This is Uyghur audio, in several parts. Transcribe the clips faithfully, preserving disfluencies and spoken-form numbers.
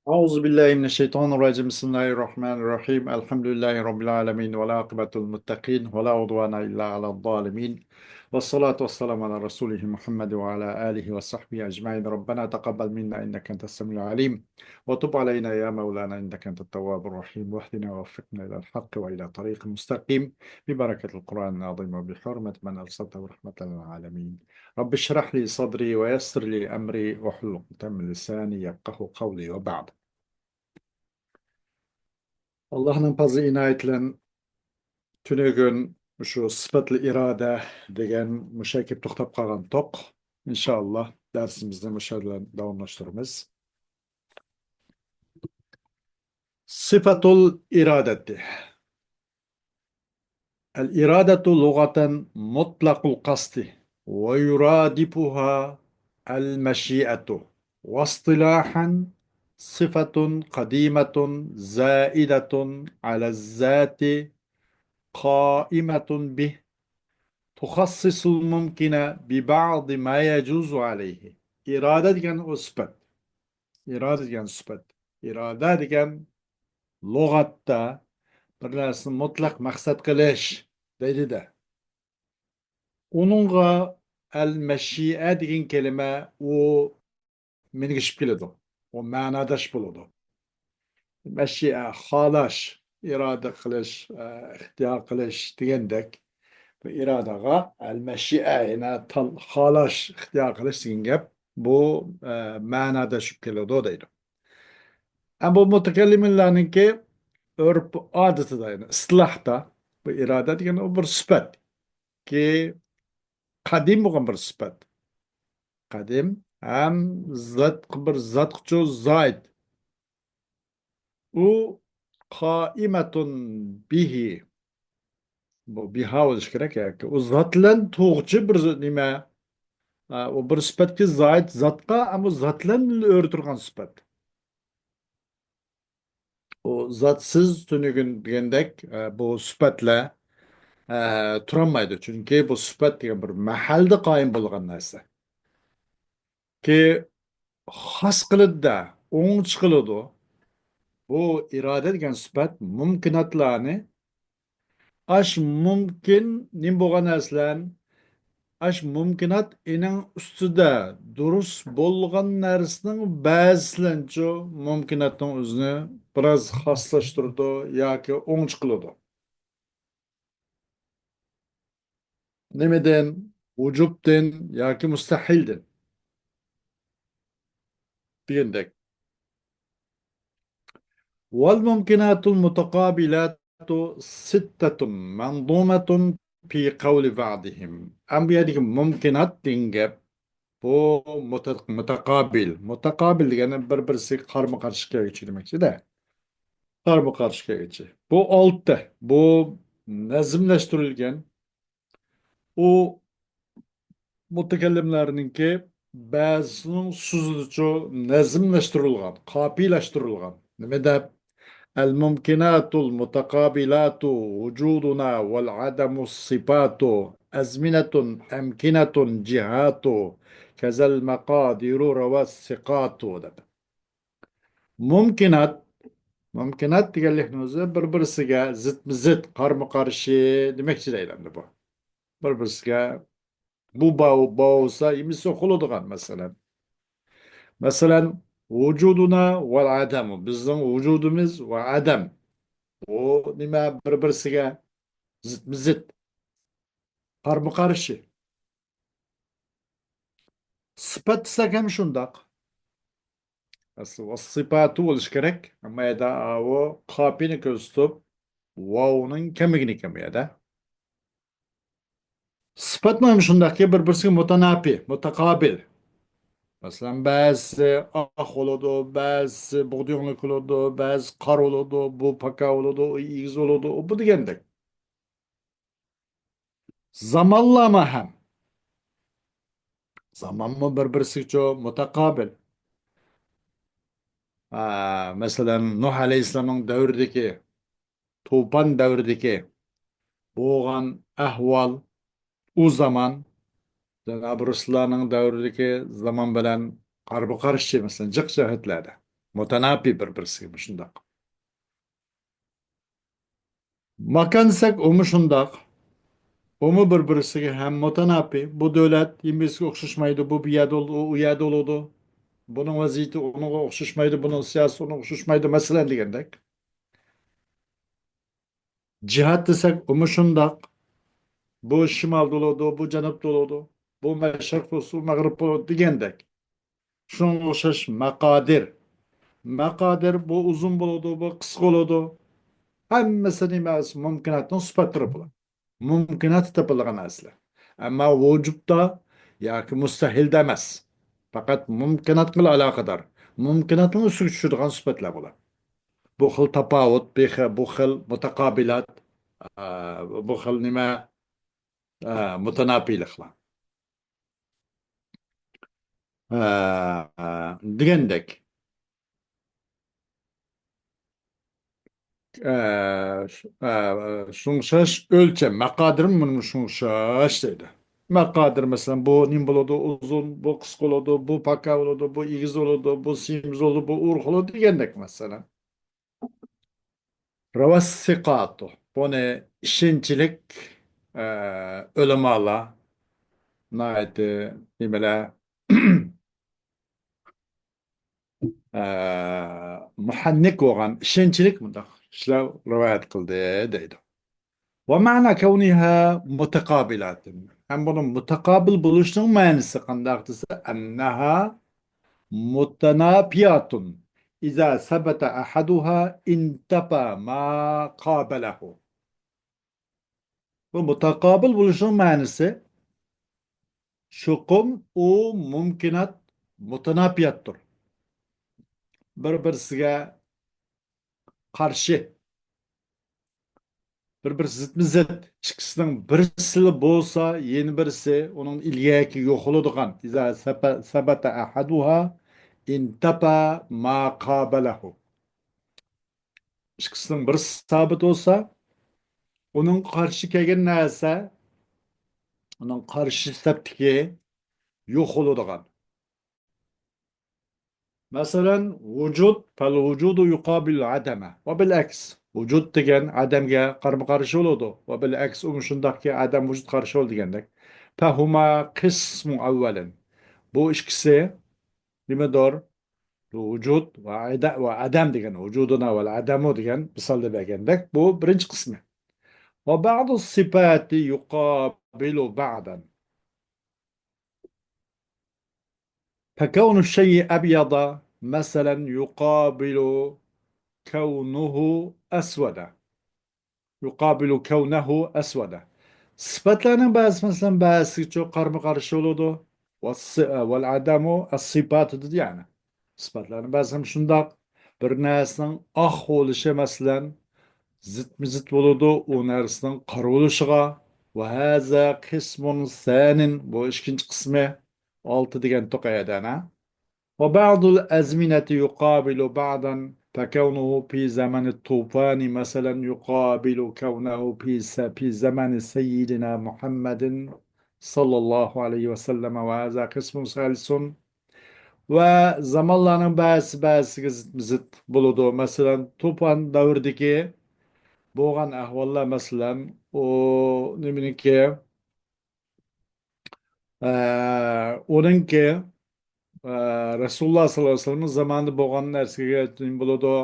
أعوذ بالله من الشيطان الرجيم. بسم الله الرحمن الرحيم. الحمد لله رب العالمين، والعاقبة للمتقين، ولا عدوان إلا على الظالمين، والصلاة والسلام على رسوله محمد وعلى آله وصحبه أجمعين. ربنا تقبل منا إنك أنت السميع العليم، وتب علينا يا مولانا إنك أنت التواب الرحيم، واهدنا ووفقنا إلى الحق وإلى طريق مستقيم، ببركة القرآن العظيم وبحرمة من أرسلته رحمة للعالمين. رب اشرح لي صدري ويسر لي أمري واحلل عقدة من لساني يفقهوا قولي وبعد. ئاللاھنىڭ پازلى ئىنايىتى بىلەن تۈنۈگۈن مۇشۇ سىپەتلىك ئىرادە دېگەن مۇشۇ كېلىپ توختاپ قالغان توق. ئىنشائاللا دەرسىمىزنى مۇشۇ بىلەن داۋاملاشتۇرىمىز. سىفەتۇل ئىرادەتى. الإرادة لغة مطلق القصد، ويرادفها المشيئة، واصطلاحا صفة قديمة زائدة على الذات قائمة به، تخصص الممكن ببعض ما يجوز عليه. ئىرادە دېگەن ئۇ سۈپەت. ئىرادە دېگەن سۈپەت. ئىرادە دېگەن لۇغەتتە بىر نەرسىنى مۇتلەق مەقسەت قىلىش دەيدۇ-دە. ئۇنىڭغا ئەل مەشىئە دېگەن كەلىمە ئۇ مىنگىشىپ كېلىدۇ. ئۇ مەناداش بولىدۇ. مەشىئە، خالاش، ئىرادە قىلىش، ئە، ئىختىيار قىلىش دېگەندەك، بۇ ئىرادىغا ئەل مەشىئە، يەنى تال-، خالاش، ئىختىيار قىلىش دېگەن گەپ، بۇ، ئە، مەناداش بولۇپ كېلىدۇ دەيدۇ. ئە، بۇ مۇتەكەللىملەرنىڭكى ئۆرپ ئادىتىدە، يەنى ئىستىلاھتا بۇ ئىرادە دېگەن ئۇ بىر سۈپەت. كى قەدىم بولغان بىر سۈپەت. قەدىم ھەم زات، بىر زاتقىچۇ زايىت. ئۇ قائىمەتۇن بىھى. بۇ بىھا بولۇشى كېرەك ياكى ئۇ زات بىلەن تۇغۇچى بىر نېمە؟ ئا، ئۇ بىر سۈپەتكە زايىت زاتقا، ئەمما زات بىلەن ئۆرە تۇرغان سۈپەت. ئۇ زاتسىز تۈنۈگۈن دېگەندەك، ئە، بۇ سۈپەتلەر، ئە، تۇرالمايدۇ. چۈنكى بۇ سۈپەت دېگەن بىر مەھەلدە قايىم بولغان نەرسە. كى خاس قىلىدۇ-دە، ئوڭ چىقىلىدۇ. بۇ ئىرادە دېگەن سۈپەت مۇمكىناتلارنى ئاش مۇمكىن نېمە بولغان نەرسىلەرنى، ئاش مۇمكىنات ئېنىڭ ئۈستىدە دۇرۇس بولغان نەرسىنىڭ بەزىسىلەنچۇ مۇمكىناتنىڭ ئۆزىنى بىراز خاسلاشتۇرىدۇ ياكى ئوڭچە قىلىدۇ. نېمىدىن؟ ۋۇجۇبتىن ياكى مۇستەھىلدىن دېگەندەك. والممكنات المتقابلات ستة منظومة في قول بعضهم. ئەمما بۇ يەردىكى مۇمكىنات دېگەن گەپ، بۇ مۇتە-، مۇتەقابىل. مۇتەقابىل دېگەننى بىر-بىرسىگە قارمۇ-قارشى كەلگۈچى دېمەكچىدە. قارمۇ-قارشى كەلگۈچى. بۇ ئالتە. بۇ نەزملەشتۈرۈلگەن. ئۇ مۇتەكەللىملەرنىڭكى بەزىسىنىڭ سۆزىدىچۇ نەزملەشتۈرۈلگەن، قاپىيەلەشتۈرۈلگەن. نېمە دەپ؟ الممكنات المتقابلات وجودنا والعدم صفات، أزمنة أمكنة جهات، كذا المقادير روى الثقات دەپ. مۇمكىنات، مۇمكىنات دېگەنلىكنىڭ ئۆزى بىر-بىرسىگە زىتمۇ-زىت، قارمۇ-قارشى دېمەكچى دەيدۇ ئەمدى بۇ. بىر-بىرسىگە بۇ باۋ-، بولسا ئېمىسى قىلىدىغان، مەسىلەن. مەسىلەن، ۋۇجۇدۇنا ۋەل ئەدەمۇ، بىزنىڭ ۋۇجۇدىمىز ۋە ئەدەم. بۇ نېمە؟ بىر-بىرسىگە زىتمۇ-زىت، قارمۇ-قارشى. سىپەت دېسەك ھەم شۇنداق. ئەسلى ۋەسسىپاتۇ بولۇشى كېرەك. ئەمما يەردە ئاۋۇ قاپىينى كۆرسىتىپ، ۋاۋنىڭ كەملىكىنى كەم يەردە. سىپەتمۇ ھەم شۇنداقكى، بىر-بىرسىگە مۇتەناپى، مۇتەقابىل. مەسىلەن، بەزىسى ئاق بولىدۇ، بەزىسى بۇغدىيوڭلۇق بولىدۇ، بەزىسى قارا بولىدۇ، بۇ پاكا بولىدۇ، ئۇ ئېگىز بولىدۇ، ئۇ بۇ دېگەندەك. زامانلارمۇ ھەم. زامانمۇ بىر-بىرسىگىچۇ مۇتەقابىل. ئا، مەسىلەن، نۇھ ئەلەيھىسسالامنىڭ دەۋرىدىكى، توپان دەۋرىدىكى بولغان ئەھۋال، ئۇ زامان، جانابى رۇسۇللارنىڭ دەۋرىدىكى زامان بىلەن قارمۇ-قارشى، مەسىلەن، جىق جەھەتلەردە. مۇتەناپى بىر-بىرسىگە مۇشۇنداق. ماكان دېسەك، ئۇمۇ شۇنداق. ئۇمۇ بىر-بىرسىگە ھەم مۇتەناپى. بۇ دۆلەت يېمىسىگە ئوخشاشمايدۇ، بۇ بۇ يەردە بولىدۇ، ئۇ ئۇ يەردە بولىدۇ. بۇنىڭ ۋەزىيىتى ئۇنىڭغا ئوخشاشمايدۇ، بۇنىڭ سىياسىتى ئۇنىڭغا ئوخشاشمايدۇ، مەسىلەن، دېگەندەك. جىھەت دېسەك، ئۇمۇ شۇنداق. بۇ شىمالدا بولىدۇ، بۇ جەنۇبتا بولىدۇ، بۇ مەشرىق بولسا، بۇ مەغرىب بولىدۇ دېگەندەك. شۇنىڭغا ئوخشاش مەقادىر. مەقادىر بۇ ئۇزۇن بولىدۇ، بۇ قىسقا بولىدۇ. ھەممىسى نېمە؟ مۇمكىناتنىڭ سۈپەتلىرى بۇلار. مۇمكىناتتا تېپىلىدىغان نەرسىلەر. ئەمما ۋۇجۇدتا ياكى مۇستەھىلدە ئەمەس. پەقەت مۇمكىناتقىلا ئالاقىدار. مۇمكىناتنىڭ ئۈستىگە چۈشىدىغان سۈپەتلەر بۇلار. بۇ خىل تاپاۋۇت، بۇ خىل، بۇ خىل مۇتاقابىلات، ئە، بۇ خىل نېمە، ئە، مۇتەناپىيلىقلار. ئە، دېگەندەك. ئە، ش-، ئە، شۇڭشاش ئۆلچەم، مەقادىرمۇ مۇنىمۇ شۇڭشاش دەيدۇ. مەقادىر، مەسىلەن، بۇ نېمە بولىدۇ؟ ئۇزۇن، بۇ قىسقا بولىدۇ، بۇ پاكا بولىدۇ، بۇ ئېگىز بولىدۇ، بۇ سېمىز بولىدۇ، بۇ ئورۇق بولىدۇ دېگەندەك، مەسىلەن. رەۋەسسىقاتۇ. بۇنى ئىشەنچلىك، ئە، ئۆلىمالار، ناھايىتى نېمىلەر، ئە، مۇھەننىك بولغان، ئىشەنچلىك مۇنداق كىشىلەر رىۋايەت قىلدى دەيدۇ. ومعنى كونها متقابلات. ھەم بۇنىڭ مۇتەقابىل بولۇشىنىڭ مەنىسى قانداق دېسە، أنها متنافية، إذا ثبت أحدها انتفى ما قابله. بۇ مۇتەقابىل بولۇشىنىڭ مەنىسى، چوقۇم ئۇ مۇمكىنات مۇتەناپىياتتۇر. بىر-بىرسىگە قارشى، بىر-بىرسى زىتمۇ زىت، ئىككىسىنىڭ بىرسىلا بولسا، يەنە بىرسى ئۇنىڭ ئىلگىرىكى يوق بولىدىغان. إذا ثب-، ثبت أحدها انتفى ما قابله. ئىككىسىنىڭ بىرسى سابىت بولسا، ئۇنىڭغا قارشى كەلگەن نەرسە، ئۇنىڭ قارشى سەپتىكى يوق بولىدىغان. مەسىلەن، ۋۇجۇد، فالوجود يقابل العدم. ۋە بىلئەكس، ۋۇجۇد دېگەن ئادەمگە قارىمۇ قارشى بولىدۇ. ۋە بىلئەكس، ئۇمۇ شۇنداقكى، ئادەم ۋۇجۇد قارشى بولىدۇ دېگەندەك. فهما قسم أولا. بۇ ئىككىسى نېمىدۇر؟ ۋۇجۇد ۋە ئەدە-، ۋە ئەدەم دېگەن، ۋۇجۇدۇنا ۋەل ئەدەمۇ دېگەن مىسالدا بەرگەندەك، بۇ بىرىنچى قىسمى. وبعض الصفات يقابل بعضا. فكون الشيء أبيض مثلا يقابل كونه أسود. يقابل كونه أسود. سىپەتلەرنىڭ بەزىسى، مەسىلەن، بەزىسىگىچۇ قارىمۇ قارشى بولىدۇ. والص-، والعدم الصفات دېدى يەنى. سىپەتلەرنىڭ بەزىسى ھەم شۇنداق. بىر نەرسىنىڭ ئاق بولۇشى، مەسىلەن، زىتمۇ زىت بولىدۇ ئۇ نەرسىنىڭ قارا بولۇشىغا. وهذا قسم ثان، بۇ ئىككىنچى قىسمى. ئالتە دېگەنتۇق ئەدەنە. وبعض الأزمنة يقابل بعضا، فكونه في زمن الطوفان مثلا يقابل كونه في س-، في زمن سيدنا محمد صلى الله عليه وسلم، وهذا قسم ثالث. ۋە زامانلارنىڭ بەزىسى بەزىسىگە زىتمۇ زىت بولىدۇ. مەسىلەن، توپان دەۋرىدىكى بولغان ئەھۋاللار، مەسىلەن، ئۇ نېمىنىڭكى، ئە، ئۇنىڭكى، ئە، رەسۇلۇللا ساللاللاھۇ ئەلەيھى ۋەسەللەم زامانىدا بولغان نەرسىگە نېمە بولىدۇ؟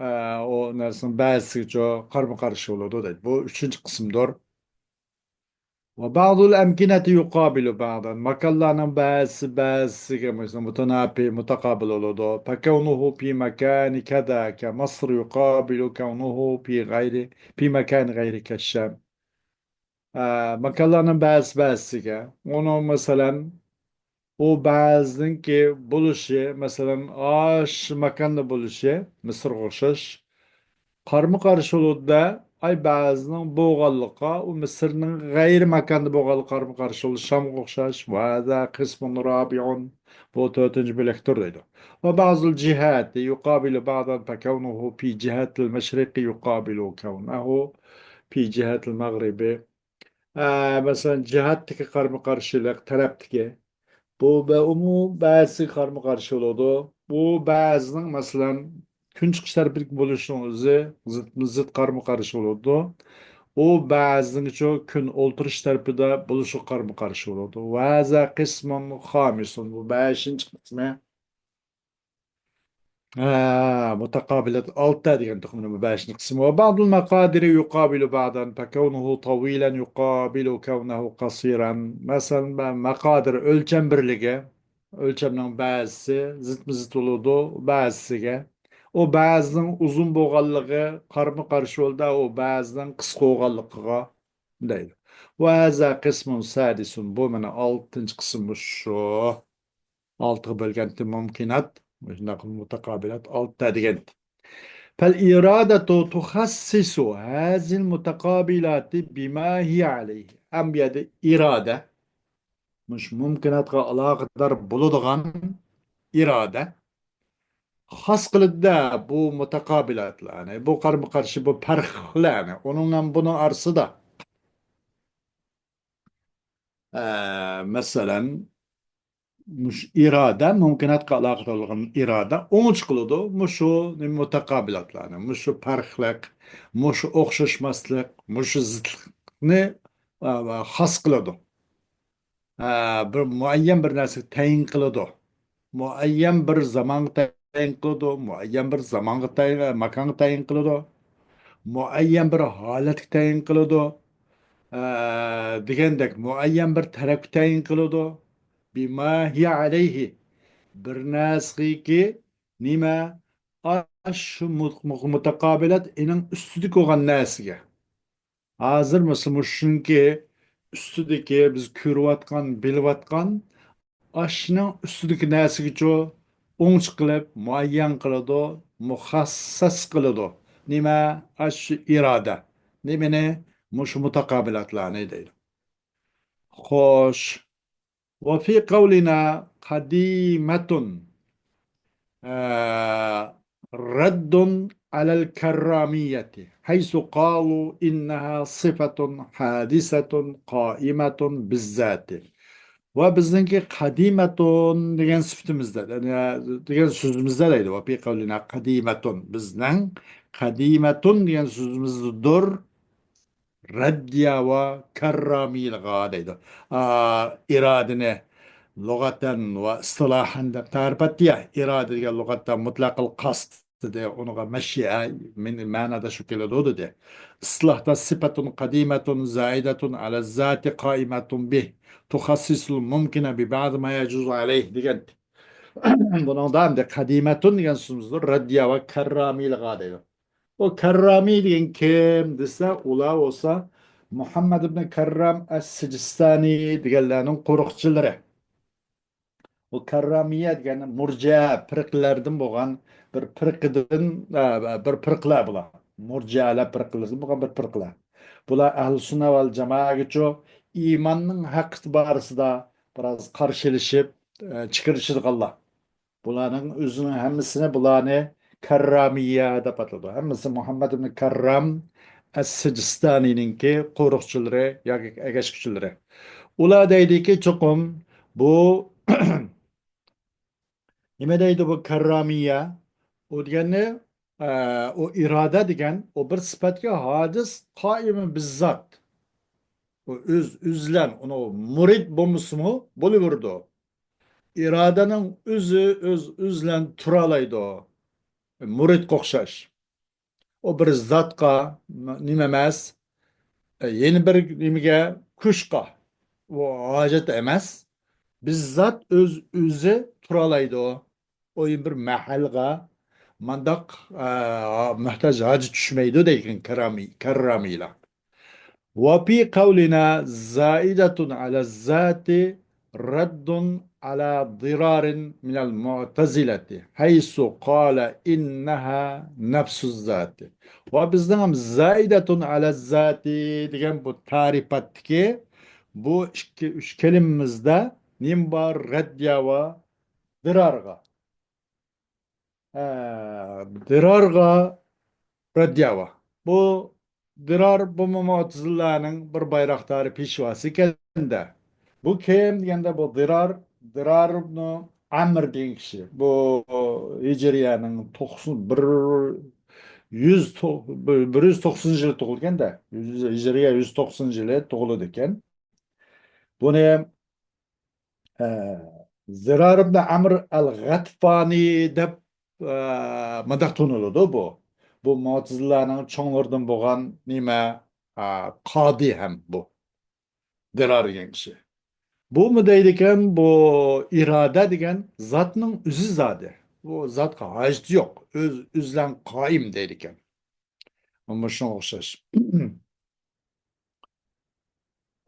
ئە، ئۇ نەرسىنىڭ بەزىسىگىچۇ قارىمۇ قارشى بولىدۇ دەيدۇ. بۇ ئۈچىنچى قىسىمدۇر. وبعض الأمكنة يقابل بعضا. ماكانلارنىڭ بەزىسى بەزىسىگە مۇتەناپى، مۇتەقابىل بولىدۇ. فكونه في مكان كذا كمصر يقابل كونه في غير، في مكان غير كالشام. ئە، ماكانلارنىڭ بەزىسى بەزىسىگە. ئۇنىڭ، مەسىلەن، ئۇ بەزىنىڭكى بولۇشى، مەسىلەن، ئاشۇ ماكاندا بولۇشى، مىسىرغا ئوخشاش، قارىمۇ قارشى بولىدۇ-دە، ئاي، بەزىنىڭ بولغانلىقى، ئۇ مىسىرنىڭ غەيرىي ماكاندا بولغانلىقى قارىمۇ قارشى بولىدۇ، شامغا ئوخشاش. وهذا قسم رابع، بۇ تۆتىنچى بۆلەكتۇر دەيدۇ. وبعض الجهات يقابل بعضا فكونه في جهة المشرق يقابل كونه في جهة المغرب. ئە، مەسىلەن، جىھەتتىكى قارىمۇ قارشىلىق، تەرەپتىكى، بۇ بە-، ئۇمۇ بەزىسىگە قارىمۇ قارشى بولىدۇ. بۇ بەزىنىڭ، مەسىلەن، كۈن چىقىش تەرىپىدىكى بولۇشنىڭ ئۆزى زىتمۇ زىت قارىمۇ قارشى بولىدۇ. ئۇ بەزىنىڭچۇ كۈن ئولتۇرۇش تەرىپىدە بولۇشىغا قارىمۇ قارشى بولىدۇ. ۋە ھازا قىسمۇن خامىسۇن. بۇ بەشىنچى قىسمى. ھە، مۇتەقابىلات ئالتە دېگەن تۇخۇمنىڭ بۇ بەشىنچى قىسمى. ۋە بەزۇل مەقادىرى يۇقابىلۇ بەزەن فەكەۋنۇھۇ تەۋىلەن يۇقابىلۇ كەۋنەھۇ قەسىرەن. مەسىلەن، مە-، مەقادىر ئۆلچەم بىرلىكى، ئۆلچەمنىڭ بەزىسى زىتمۇ زىت بولىدۇ بەزىسىگە. ئۇ بەزىنىڭ ئۇزۇن بولغانلىقى قارىمۇ قارشى بولىدۇ، ئۇ بەزىنىڭ قىسقا بولغانلىقىغا دەيدۇ. ۋە ھازا قىسمۇن سادىسۇن. بۇ مانا ئالتىنچى قىسىم شۇ. ئالتىغا بۆلگەنتى مۇمكىنات، مۇشۇنداق مۇتەقابىلات ئالتە دېگەنتى. فالإرادة تخصص هذه المتقابلات بما هي عليه. ئەم بۇ يەردە ئىرادە، مۇشۇ مۇمكىناتقا ئالاقىدار بولىدىغان ئىرادە خاس قىلىدۇ بۇ مۇتەقابىلاتلارنى، بۇ قارىمۇ قارشى، بۇ پەرقلەرنى، ئۇنىڭ ھەم بۇنىڭ ئارىسىدا. ئە، مەسىلەن، مۇشۇ ئىرادە، مۇمكىناتقا ئالاقىدار بولغان ئىرادە ئوڭچە قىلىدۇ. مۇشۇ مۇتەقابىلاتلارنى، مۇشۇ پەرقلىق، مۇشۇ ئوخشاشماسلىق، مۇشۇ زىتلىقنى، ئە، خاس قىلىدۇ. ئە، بىر مۇئەييەن بىر نەرسىگە تەيىن قىلىدۇ. مۇئەييەن بىر زامانغا تەيىن قىلىدۇ. مۇئەييەن بىر زامانغا تەيىن، ماكانغا تەيىن قىلىدۇ. مۇئەييەن بىر ھالەتكە تەيىن قىلىدۇ. ئە، دېگەندەك، مۇئەييەن بىر تەرەپكە تەيىن قىلىدۇ. بىما ھىيە ئەلەيھى. بىر نەرسىگىكى نېمە؟ ئاشۇ مۇ-، مۇ-، مۇتەقابىلات ئېنىڭ ئۈستىدىكى بولغان نەرسىگە. ھازىر مۇسۇ-، مۇشۇنىڭكى ئۈستىدىكى بىز كۆرۈۋاتقان، بىلىۋاتقان ئاشۇنىڭ ئۈستىدىكى نەرسىگىچۇ ئوڭچە قىلىپ مۇئەييەن قىلىدۇ، مۇخەسسەس قىلىدۇ. نېمە؟ ئاشۇ ئىرادە. نېمىنى؟ مۇشۇ مۇتەقابىلاتلارنى دەيدۇ. خوش. وفي قولنا قديمة، ئە، رد على الكرامية حيث قالوا إنها صفة حادثة قائمة بالذات. ۋە بىزنىڭكى قەدىمەتۇن دېگەن سۈپىتىمىزدە، يەنى دېگەن سۆزىمىزدە دەيدۇ. وفي قولنا قديمة، بىزنىڭ قەدىمەتۇن دېگەن سۆزىمىزدىدۇر. رەددىيە ۋە كاررامىيلىغا دەيدۇ. ئا، ئىرادىنى لۇغەتەن ۋە ئىستىلاھەن دەپ تەرىپ ئەتتى يا. ئىرادە دېگەن لۇغەتتە مۇتلەقىل قەست دېدى، ئۇنىڭغا مەشىئە مەن-، مەنادا شۇ كېلىدۇ دېدى. ئىستىلاھتا سىپەتۇن قەدىمەتۇن زائىدەتۇن ئەلە زاتى قائىمەتۇن بىھ تۇخەسسىسۇل مۇمكىنە بى بەزى ما يەجۇزۇ ئەلەيھ دېگەن. بۇنىڭدا ئەمدى قەدىمەتۇن دېگەن سۆزىمىزدۇر، رەددىيە ۋە كاررامىيلىغا دەيدۇ. ئۇ كاررامىي دېگەن كىم دېسە، ئۇلار بولسا مۇھەممەد ئىبن كاررام ئەس-سىجىستانى دېگەنلەرنىڭ قورۇقچىلىرى. ئۇ كاررامىيە دېگەن مۇرجىئە پىرقىلەردىن بولغان بىر پىرقىدىن، ئە، بىر پىرقىلەر بۇلار. مۇرجىئەلەر پىرقىلىرىدىن بولغان بىر پىرقىلەر. بۇلار ئەھلى سۈننە ۋەل جامائەگىچۇ ئىماننىڭ ھەقىقىتى بارىسىدا بىراز قارشىلىشىپ، ئە، چىقىرىشىدىغانلار. بۇلارنىڭ ئۆزىنىڭ ھەممىسىنى بۇلارنى كاررامىيە دەپ ئاتىلىدۇ. ھەممىسى مۇھەممەد ئىبن كاررام ئەس-سىجىستانىنىڭكى قورۇقچىلىرى ياكى ئەگەشكۈچىلىرى. ئۇلار دەيدىكى، چوقۇم بۇ نېمە دەيدۇ بۇ كاررامىيە؟ ئۇ دېگەننى، ئە، ئۇ ئىرادە دېگەن، ئۇ بىر سۈپەتكە ھادىس قائىمە بىززات. ئۇ ئۆز، ئۆزلەن، ئۇنىڭ مۇرىت بولمىسىمۇ بولۇۋېرىدۇ. ئىرادىنىڭ ئۆزى ئۆز، ئۆزلەن تۇرالايدۇ. مۇرىتقا ئوخشاش. ئۇ بىر زاتقا، نېمە ئەمەس، يەنە بىر نېمىگە، كۈچكە ئۇ ھاجەت ئەمەس. بىززات ئۆز، ئۆزى تۇرالايدۇ. ئۇ بىر مەھەلگە مانداق، ئە، مۆھتاج، ھاجەت چۈشمەيدۇ دەيدىكەن كارامىي-، كاررامىيلار. وفي قولنا زائدة على الذات رد على ضرار من المعتزلة حيث قال إنها نفس الذات. ۋە بىزنىڭ ھەم زائدة على الذات دېگەن بۇ تەرىپاتتىكى بۇ ئىككى، ئۈچ كەلىمىمىزدە نېمە بار؟ رەددىيە ۋە دىرارغا. ئە، دىرارغا رەددىيە بار. بۇ دىرار، بۇمۇ مۇئتەزىلىلەرنىڭ بىر بايراقدارى، پېشۋاسى ئىكەن-دە. بۇ كىم دېگەندە، بۇ دىرار دىرار ئىبنى ئەمر دېگەن كىشى. بۇ ھىجرىيەنىڭ توقسان، بىر يۈز، بىر يۈز توقسىنىنچى يىلى تۇغۇلغان-دە. ھىجرىيە يۈز توقسىنىنچى يىلى تۇغۇلىدىكەن. بۇنى، ئە، زىرار ئىبنى ئەمر ئەل غەتفانى دەپ، ئە، مۇنداق تونۇلىدۇ بۇ. بۇ مۇئتەزىلىلەرنىڭ چوڭلىرىدىن بولغان نېمە، ئە، قادى ھەم بۇ. دىرار دېگەن كىشى. بۇمۇ دەيدىكەن، بۇ ئىرادە دېگەن زاتنىڭ ئۆزى زادى. بۇ زاتقا ھاجىتى يوق. ئۆز، ئۆزلەن قائىم دەيدىكەن. مۇشۇنىڭغا ئوخشاش.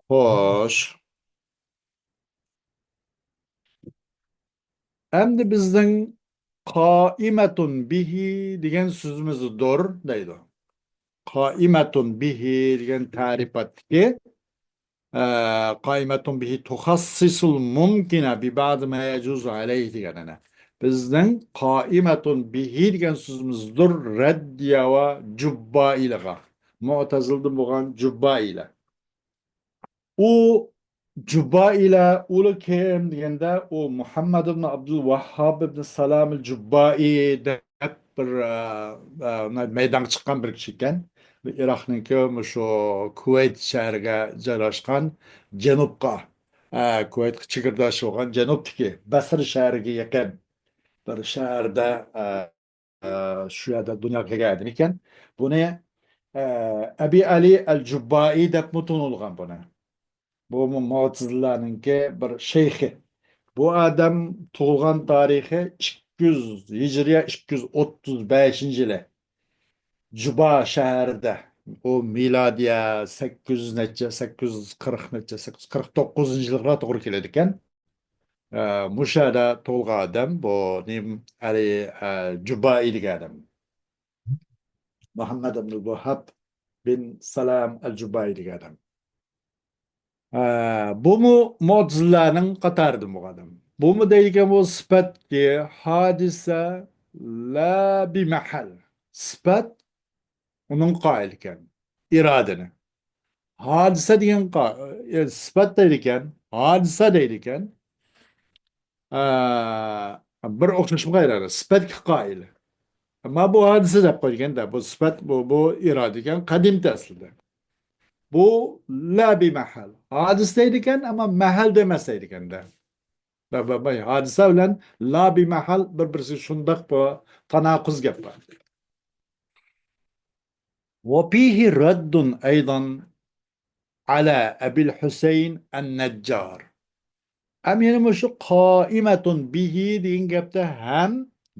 خوش. ئەمدى بىزنىڭ قائىمەتۇن بىھى دېگەن سۆزىمىزدۇر دەيدۇ. قائىمەتۇن بىھى دېگەن تەرىپاتتىكى، ئە، قائىمەتۇن بىھى تۇخەسسىسۇل مۇمكىنە بىبەزى مە يەجۇزۇ ئەلەيھى دېگەن ئەنە. بىزنىڭ قائىمەتۇن بىھى دېگەن سۆزىمىزدۇر رەددىيە ۋە جۇببائىلىغا. مۇئتەزىلىدىن بولغان جۇببائىلە. ئۇ جۇببائىلە، ئۇلار كىم دېگەندە، ئۇ مۇھەممەد ئىبن ئابدۇل ۋاھھاب ئىبن سالام ئەل جۇببائى دەپ بىر، ئە، ئە، مەيدانغا چىققان بىر كىشى ئىكەن. ئىراقنىڭكى مۇشۇ كۇۋەيت شەھىرىگە جايلاشقان جەنۇبقا، ئە، كۇۋەيتقا چېگرىداش بولغان جەنۇبتىكى بەسرە شەھىرىگە يېقىن بىر شەھەردە، ئە، ئە، شۇ يەردە دۇنياغا كەلگەن ئادەم ئىكەن. بۇنى، ئە، ئەبى ئەلى ئەل جۇببائى دەپمۇ تونۇلغان بۇنى. بۇمۇ مۇئتەزىلىلەرنىڭكى بىر شەيخى. بۇ ئادەم تۇغۇلغان تارىخى ئىككى يۈز، ھىجرىيە ئىككى يۈز ئوتتۇز بەشىنچى يىلى جۇبا شەھىرىدە، ئۇ مىلادىيە سەككىز يۈز نەچچە، سەككىز يۈز قىرىق نەچچە، سەككىز يۈز قىرىق توققۇزىنچى يىلغا توغرا كېلىدىكەن. ئە، مۇشۇ يەردە تۇغۇلغان ئادەم، بۇ نېمە، ئەلى، ئە، جۇبائى دېگەن ئادەم. مۇھەممەد ئىبن ۋاھاب بىن سالام ئەل جۇبائى دېگەن ئادەم. ئە، بۇمۇ مۇئتەزىلىلەرنىڭ قاتارىدىن بولغان ئادەم. بۇمۇ دەيدىكەن، بۇ سۈپەتكى ھادىسە لا بىمەھەل. سۈپەت ئۇنىڭ قائىل ئىكەن. ئىرادىنى. ھادىسە دېگەن قا-، ئە، سۈپەت دەيدىكەن، ھادىسە دەيدىكەن. ئە، بىر ئوخشاشمىغايلار، سۈپەتكە قائىل. ئەمما بۇ ھادىسە دەپ قويغاندا، بۇ سۈپەت، بۇ، بۇ ئىرادە ئىكەن، قەدىمكى ئەسلىدە. بۇ لا بىمەھەل. ھادىسە دەيدىكەن، ئەمما مەھەل دەيمەس دەيدىكەندە. بە-، بە-، بە-، ھادىسە بىلەن لا بىمەھەل بىر-بىرسى شۇنداق بۇ تاناقۇز گەپ بار. وفيه رد أيضا على أبي الحسين النجار. ھەم يەنە مۇشۇ قائىمەتۇن بىھى دېگەن گەپتە ھەم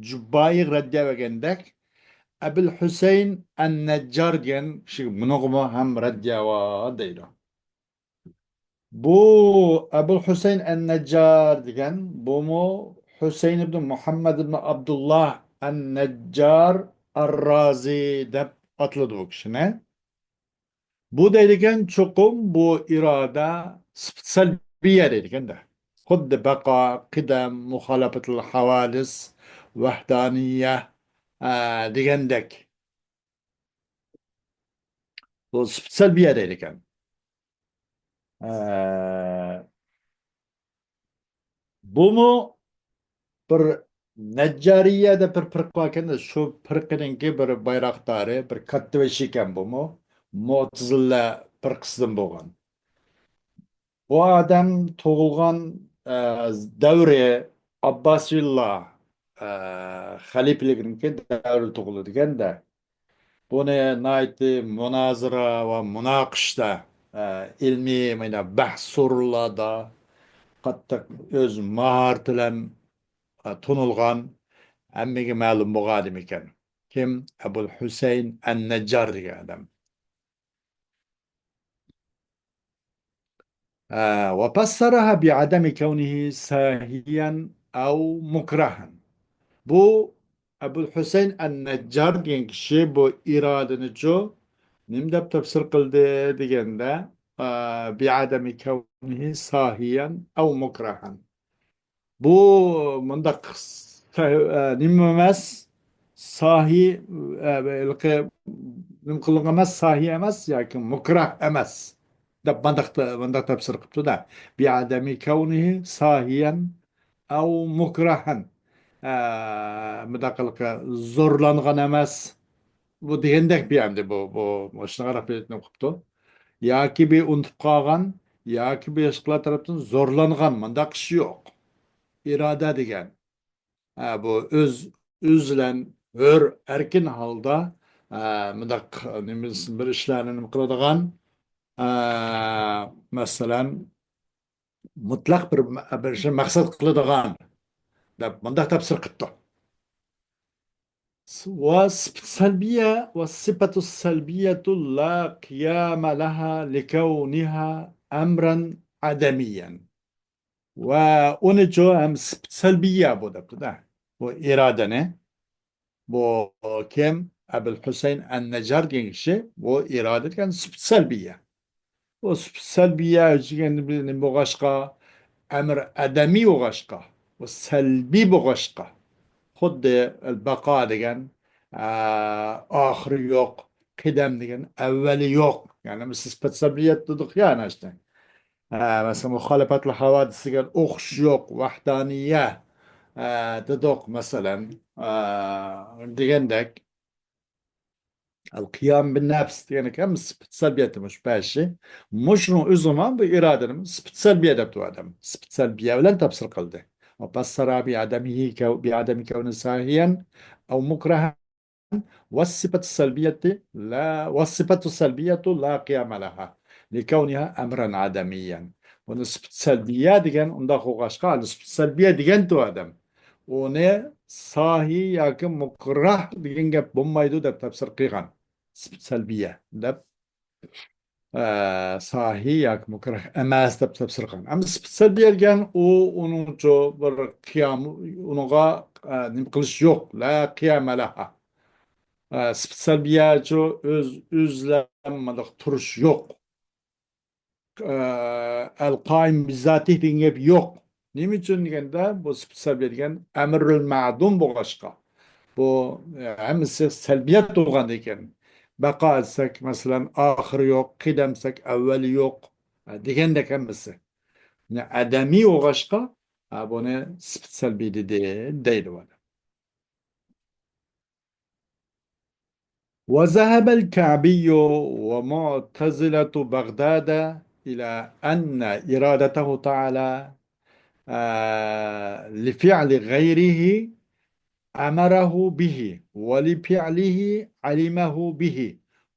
جۇببائىغا رەددىيە بەرگەندەك، ئەبۇل ھۈسەيىن ئەن نەججار دېگەن كىشى، بۇنىڭغىمۇ ھەم رەددىيە بار دەيدۇ. بۇ ئەبۇل ھۈسەيىن ئەن نەججار دېگەن، بۇمۇ ھۈسەيىن ئىبن مۇھەممەد ئىبن ئابدۇللا ئەن نەججار ئەررازى دەپ ئاتىلىدۇ بۇ كىشىنى. بۇ دەيدىكەن، چوقۇم بۇ ئىرادە سۈپەت سەلبىيە دەيدىكەندە. خۇددى بەقا، قىدەم، مۇخالىپەتۇل ھاۋادىس، ۋەھدانىيە، ئە، دېگەندەك. بۇ سۈپەت سەلبىيە دەيدىكەن. ئە، بۇمۇ بىر نەججارىيە دەپ بىر پىرقە باركەن، شۇ پىرقىنىڭكى بىر بايراقدارى، بىر كاتتىبېشى ئىكەن بۇمۇ. مۇئتەزىلە پىرقىسىدىن بولغان. بۇ ئادەم تۇغۇلغان، ئە، دەۋرى ئابباسىيلار، ئە، خەلىپىلىكىنىڭكى دەۋرى تۇغۇلىدىكەندە. بۇنى ناھايىتى مۇنازىرە ۋە مۇناقىشىدە، ئە، ئىلمىي مانا بەھس سورۇنلاردا قاتتىق ئۆز ماھارىتى بىلەن، ئە، تونۇلغان، ھەممىگە مەلۇم بولغان ئادەم ئىكەن. كىم؟ ئەبۇل ھۈسەيىن ئەن نەججار دېگەن ئادەم. ئە، وفسرها بعدم كونه ساهيا أو مكرها. بۇ ئەبۇل ھۈسەيىن ئەن نەججار دېگەن كىشى بۇ ئىرادىنىچۇ نېمە دەپ تەپسىر قىلدى دېگەندە، ئە، بعدم كونه ساهيا أو مكرها. بۇ مۇنداق سا-، ئە، نېمە ئەمەس، ساھىي، ئە، ھېلىقى نېمە قىلغان ئەمەس، ساھىي ئەمەس ياكى مۇكراھ ئەمەس دەپ مۇنداق، مۇنداق تەپسىر قىپتۇ-دە. بعدم كونه ساهيا ئەۋ مۇكرەھەن. ئە، مۇنداق قىلىپ، زورلانغان ئەمەس. بۇ دېگەندەك بۇ ئەمدى بۇ، بۇ، مۇشۇنى قاراپ نېمە قىپتۇ. ياكى بىر ئۇنتۇپ قالغان، ياكى باشقىلار تەرەپتىن زورلانغان، مۇنداق ئىش يوق. ئىرادە دېگەن. ئە، بۇ ئۆز، ئۆزلەن ھۆر، ئەركىن ھالدا، ئە، مۇنداق نېمە، بىر ئىشلارنى نېمە قىلىدىغان، ئە، مەسىلەن، مۇتلەق بىر، بىر ئىشنى مەقسەت قىلىدىغان دەپ مۇنداق تەپسىر قىپتۇ. ۋە سىپەت سەلبىيە، ۋە سىپەتۇ سەلبىيەتۇ لا قىيامە لەھا لىكەۋنىھا ئەمرەن ئەدەمىيەن. ۋە ئۇنىچۇ ھەم سىپەت سەلبىيە بۇ دەپتۇ-دە. بۇ ئىرادىنى. بۇ كىم؟ ئەبۇل ھۈسەيىن ئەن نەججار دېگەن كىشى بۇ ئىرادە دېگەن سۈپۈت سەلبىيە. بۇ سۈپۈت سەلبىيە دېگەن نېمە بولغاچقا، ئەمر ئەدەمىي بولغاچقا، بۇ سەلبىي بولغاچقا، خۇددى ئەل بەقا دېگەن، ئە، ئاخىرى يوق، قىدەم دېگەن ئەۋۋەلى يوق. يەنى بىز سۈپۈت سەلبىيەت دېدۇق يا، ئەنە شۇ. ئە، مەسىلەن، مۇخالىپەتلىك ھاۋادىس دېگەن ئوخشىشى يوق، ۋەھدانىيە، ئە، دېدۇق، مەسىلەن، ئە، دېگەندەك. ئەل قىيام بىن نەپس دېگەن ئىكەن، سۈپۈت سەلبىيەتتە مۇشۇ بەشى. مۇشۇنىڭ ئۆزىمۇ بۇ ئىرادىنى سۈپۈت سەلبىيە دەپتۇ ئادەم. سۈپۈت سەلبىيە بىلەن تەپسىر قىلدى. ۋە پەسسەرە بىئادەمىھى كەۋ-، بىئادەمى كەۋنى ساھىيەن ئەۋ مۇكرەھەن. ۋەسسىپەتۇ سەلبىيەتۇ لا، ۋەسسىپەتۇ سەلبىيەتۇ لا قىيامە لەھا لىكەۋنىھا ئەمرەن ئادەمىيەن. بۇنى سۈپۈت سەلبىيە دېگەن، ئۇنداق بولغاچقا، ئەنە سۈپۈت سەلبىيە دېگەنتۇ ئادەم. ئۇنى ساھىي ياكى مۇكرەھ دېگەن گەپ بولمايدۇ دەپ تەپسىر قىلغان. سۈپۈت سەلبىيە دەپ، ئە، ساھىي ياكى مۇكرەھ ئەمەس دەپ تەپسىر قىلغان. ئەمما سۈپۈت سەلبىيە دېگەن ئۇ، ئۇنىڭچۇ بىر قىيام، ئۇنىڭغا، ئە، نېمە قىلىش يوق. لا قىيامە لەھا. ئە، سۈپۈت سەلبىيەچۇ ئۆز، ئۆزلەنمىلىق تۇرۇش يوق. ئە، ئەل قائىم بىزاتىھ دېگەن گەپ يوق. نېمە ئۈچۈن دېگەندە، بۇ سۈپۈت سەلبىيە دېگەن ئەمرۇل مەدۇم بولغاچقا، بۇ، ئە، ھەممىسى سەلبىيەت بولغاندىكىن، بەقا دېسەك، مەسىلەن، ئاخىرى يوق، قىدەم دېسەك، ئەۋۋەلى يوق، ئە، دېگەندەك ھەممىسى. يەنى ئەدەمىي بولغاچقا، ئە، بۇنى سۈپۈت سەلبىي دېدى، دەيدۇ ئۇ. وذهب الكعبي ومعتزلة بغداد إلى أن إرادته تعالى، آه، لفعل غيره أمره به، ولفعله علمه به،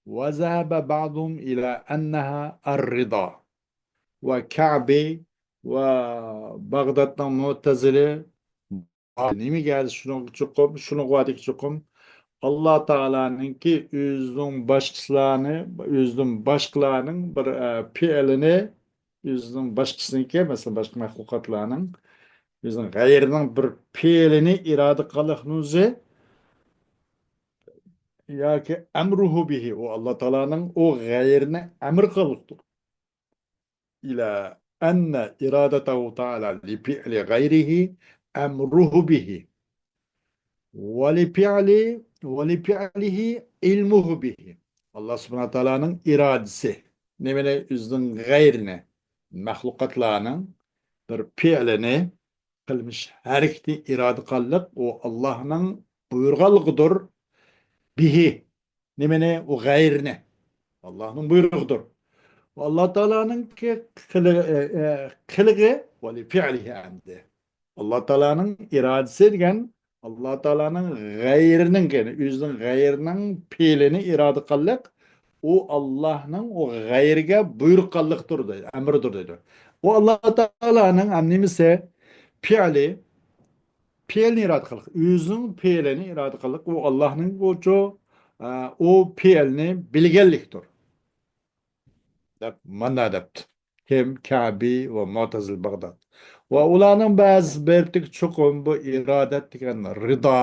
وذهب بعضهم إلى أنها الرضا. ۋە كەبى ۋە باغدادنىڭ مۇتەزىلە نېمىگە شۇنىڭغا چوقۇم، شۇنىڭغا چوقۇم ئاللا تائالانىڭكى ئۆزىنىڭ باشقىلارنى، ئۆزىدىن باشقىلارنىڭ بىر، ئە، پېئىلىنى، ئۆزىنىڭ باشقىسىنىڭكى، مەسىلەن، باشقا مەخلۇقاتلارنىڭ، ئۆزىنىڭ غەيرىنىڭ بىر پېئىلىنى ئىرادە قىلىقنىڭ ئۆزى ياكى ئەمرۇھۇ بىھى، ئۇ ئاللا تائالانىڭ ئۇ غەيرىنى ئەمر قىلىقتۇر. إلى أن إرادته تعالى لفعل غيره أمره به، ولفعل، ولفعله علمه به. ئاللا سۇبھانەھۇ تائالانىڭ ئىرادىسى، نېمىنى؟ ئۆزىنىڭ غەيرىنى، مەخلۇقاتلارنىڭ بىر پېئىلىنى، قىلمىش ھەرىكىتى ئىرادە قىلىقلىق، ئۇ ئاللانىڭ بۇيرۇغانلىقىدۇر. بىھى، نېمىنى؟ ئۇ غەيرىنى. ئاللانىڭ بۇيرۇقىدۇر. ئاللا تائالانىڭ قىلىقى، ئە، ئە، قىلىقى، ۋە لىفىئلىھى ئەمدى. ئاللا تائالانىڭ ئىرادىسى دېگەن، ئاللا تائالانىڭ غەيرىنىڭ، يەنى ئۆزىنىڭ غەيرىنىڭ پېئىلىنى ئىرادە قىلىقلىق، ئۇ ئاللانىڭ ئۇ غەيرىگە بۇيرۇق قىلىقلىقتۇر دەيدۇ، ئەمرىدۇر دەيدۇ. ئۇ ئاللا تائالانىڭ ھەم نېمىسى؟ پېئىلى، پېئىلنى ئىرادە قىلىق، ئۆزىنىڭ پېئىلىنى ئىرادە قىلىق، ئۇ ئاللانىڭ ئۇچۇ، ئە، ئۇ پېئىلنى بىلگەنلىكتۇر. دەپ، مانا دەپتۇ. كىم؟ كەبى ۋە مۇتەزىلە باغداد. ۋە ئۇلارنىڭ بەزى بېرىپتىكى چوقۇم بۇ ئىرادە دېگەن رىدا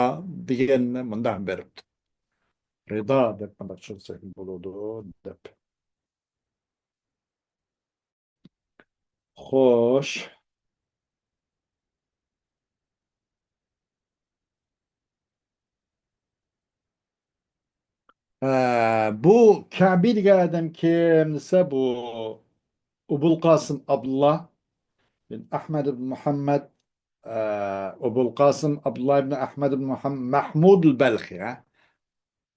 دېگەننى مۇنداق بېرىپتۇ. رىدا دەپ مۇنداق چۈشەنسەك بولىدۇ دەپ. خوش. ئە، بۇ كەبى دېگەن ئادەم كىم دېسە، بۇ ئوبۇل قاسىم ئابدۇللا بىن ئەھمەد بىن مۇھەممەد ئە، ئەبۇل قاسىم ئابدۇللا ئىبن ئەھمەد ئىبن مۇھەم-، مەھمۇد ئەل بەلخى، ھە؟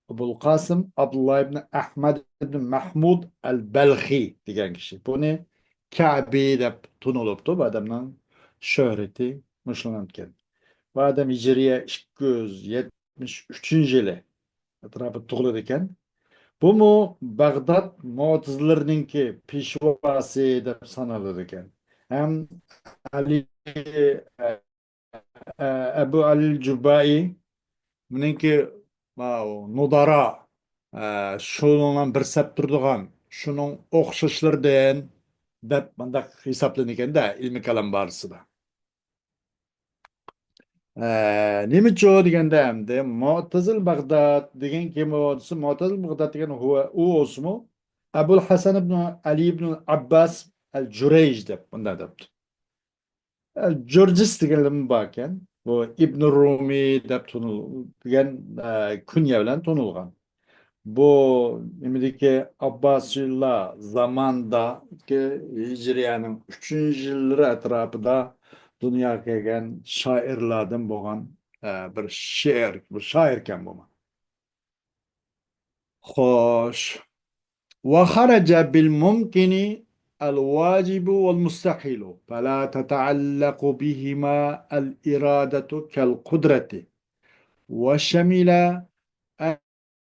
ئەبۇل قاسىم ئابدۇللا ئىبن ئەھمەد ئىبن مەھمۇد ئەل بەلخى دېگەن كىشى. بۇنى كەبى دەپ تونۇلۇپتۇ. بۇ ئادەمنىڭ شۆھرىتى مۇشۇلاركەن. بۇ ئادەم ھىجرىيە ئىككى يۈز يەتمىش ئۈچىنچى يىلى ئەتراپىدا تۇغۇلىدىكەن. بۇمۇ بەغداد مۇئتەزىلىلىرىنىڭكى پېشۋاسى دەپ سانىلىدىكەن. ھەم ئەلى، ئە، ئەبۇ ئەلىل جۇببائى، بۇنىڭكى، ماۋۇ، نۇدارا، ئە، شۇنىڭ بىر سەپ تۇرىدىغان، شۇنىڭ ئوخشاشلىرىدىن دەپ مۇنداق ھېسابلىنىدىكەن-دە، ئىلمىي كالام بارىسىدا. ئە، نېمىچۇ دېگەندە، ئەمدى مۇئتەزىل بەغداد دېگەن كىم ئۇ دېسە، مۇئتەزىل بەغداد دېگەن ھۇ، ئۇ بولسىمۇ، ئەبۇل ھەسەن ئىبن ئەلى ئىبن ئابباس ئەل جۇرەيج دەپ بۇنداق دەپتۇ. ئەل جۇرجىس دېگەنلىرىمۇ باركەن. بۇ ئىبن رۇمى دەپ تونۇل-، دېگەن، ئە، كۇنيە بىلەن تونۇلغان. بۇ نېمىدىكى ئابباسىيلار زامانىدىكى ھىجرىيەنىڭ ئۈچىنچى يىللىرى ئەتراپىدا دۇنياغا كەلگەن شائىرلاردىن بولغان، ئە، بىر شېئىر، بىر شائىركەن بۇمۇ. خوش. وخرج بالممكن الواجب والمستحيل، فلا تتعلق بهما الإرادة كالقدرة. وشمل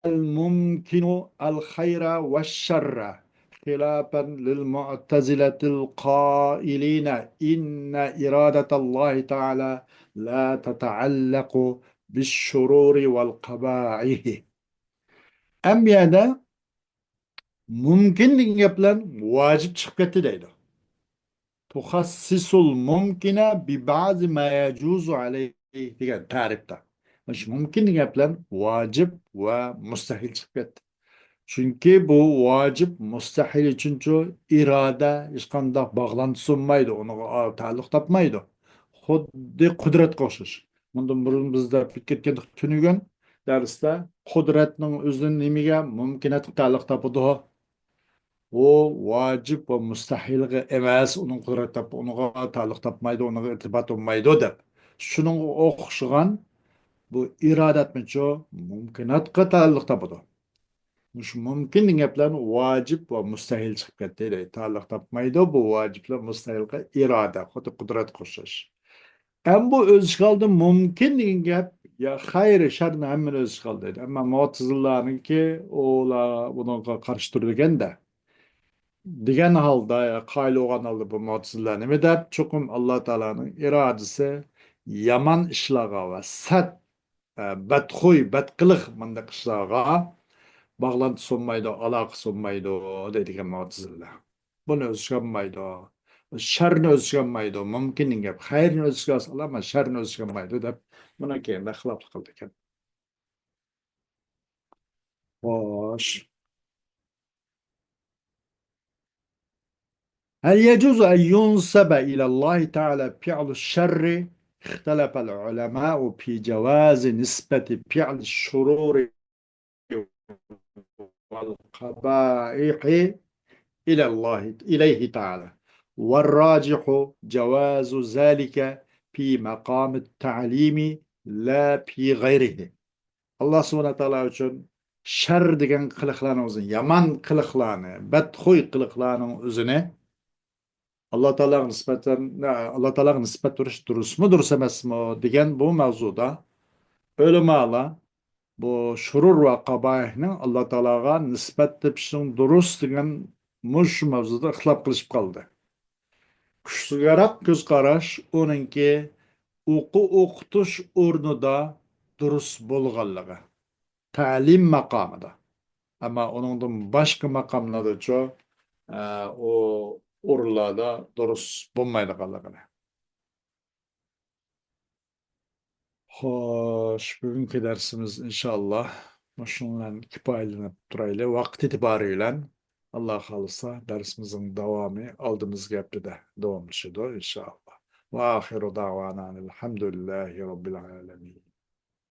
الممكن الخير والشر، خلافا للمعتزلة القائلين إن إرادة الله تعالى لا تتعلق بالشرور والقبائح. ئەمما يەنە مۇمكىن دېگەن گەپ بىلەن ۋاجىپ چىقىپ كەتتى دەيدۇ. تخصص الممكن ببعض ما يجوز عليه دېگەن تەرىپتە. مۇشۇ مۇمكىن دېگەن گەپ بىلەن ۋاجىپ ۋە مۇستەھىل چىقىپ كەتتى. چۈنكى بۇ ۋاجىپ مۇستەھىل ئۈچۈنچۇ ئىرادە ھېچقانداق باغلانتىسى بولمايدۇ، ئۇنىڭغا تەئەللۇق تاپمايدۇ. خۇددى قۇدرەتكە ئوخشاش. مۇندىن بۇرۇن بىز دەپ ئۆتكەن تۈنۈگۈن دەرستە قۇدرەتنىڭ ئۆزىنى نېمىگە؟ مۇمكىناتقا تەئەللۇق تاپىدۇ. ئۇ ۋاجىپ ۋە مۇستەھىلغا ئەمەس، ئۇنىڭ قۇدرەت تاپ-، ئۇنىڭغا تەئەللۇق تاپمايدۇ، ئۇنىڭغا ئىرتىبات بولمايدۇ دەپ. شۇنىڭغا ئوخشىغان بۇ ئىرادەتمىچۇ مۇمكىناتقا تەئەللۇق تاپىدۇ. مۇشۇ مۇمكىن دېگەن گەپلەرنى ۋاجىپ ۋە مۇستەھىل چىقىپ كەتتى دەيدۇ. تەئەللۇق تاپمايدۇ بۇ ۋاجىپ بىلەن مۇستەھىلغا ئىرادە، خۇددى قۇدرەتكە ئوخشاش. ئەمما بۇ ئۆز ئىشىغا ئالدى مۇمكىن دېگەن گەپ، يا خەير، شەرنى ھەممىنى ئۆز ئىشىغا ئالدى دەيدۇ. ئەمما مۇئتەزىلىلەرنىڭكى ئۇلار بۇنىڭغا قارشى تۇرىدىكەن-دە. دېگەن ھالدا، يا قايىل بولغان ھالدا بۇ مۇئتەزىلىلەر نېمە دەپ؟ چوقۇم ئاللا تائالانىڭ ئىرادىسى يامان ئىشلارغا ۋە سەت، ئە، بەتخۇي، بەتقىلىق مۇنداق ئىشلارغا باغلانتىسى بولمايدۇ، ئالاقىسى بولمايدۇ دەيدىكەن مۇئتەزىلىلەر. بۇنى ئۆز ئىشىگە ئالمايدۇ. شەرنى ئۆز ئىشىگە ئالمايدۇ. مۇمكىن گەپ. خەيرنى ئۆز ئىشىگە ئالسا ئالىدۇ، ئەمما شەرنى ئۆز ئىشىگە ئالمايدۇ دەپ بۇنىڭ كەينىدە خىلاپلىق قىلىدىكەن. خوش. هل يجوز أن ينسب إلى الله تعالى فعل الشر؟ اختلف العلماء في جواز نسبة فعل الشرور والقبائح إلى الله، إليه تعالى، والراجح جواز ذلك في مقام التعليم لا في غيره. ئاللا سۇبھانەھۇ تائالا ئۈچۈن شەر دېگەن قىلىقلارنىڭ ئۆزىنى، يامان قىلىقلارنى، بەتخۇي قىلىقلارنىڭ ئۆزىنى ئاللا تائالاغا نىسبەتەن، ئاللا تائالاغا نىسبەت بېرىش دۇرۇسمۇ، دۇرۇس ئەمەسمۇ دېگەن بۇ مەۋزۇدا ئۆلىمالار بۇ شۇرۇر ۋە قاباھىھنىڭ ئاللا تائالاغا نىسبەت تېپىشنىڭ دۇرۇس دېگەن مۇشۇ مەۋزۇدا ئىختىلاپ قىلىشىپ قالدى. كۈچلۈكرەك كۆز قاراش ئۇنىڭكى ئوقۇ ئوقۇتۇش ئورنىدا دۇرۇس بولغانلىقى، تەلىم ماقامىدا. ئەمما ئۇنىڭدىن باشقا ماقاملاردىچۇ، ئە، ئۇ ئورۇنلاردا دۇرۇس بولمايدىغانلىقىنى. خوش، بۈگۈنكى دەرسىمىز ئىنشاللا مۇشۇنىڭ بىلەن كۇپايىلىنىپ تۇرايلى. ۋاقىت ئېتىبارى بىلەن، ئاللا خالىسا، دەرسىمىزنىڭ داۋامى ئالدىمىزدىكى ھەپتىدە داۋاملىشىدۇ ئىنشاللا. وآخر دعوانا أن الحمد لله رب العالمين.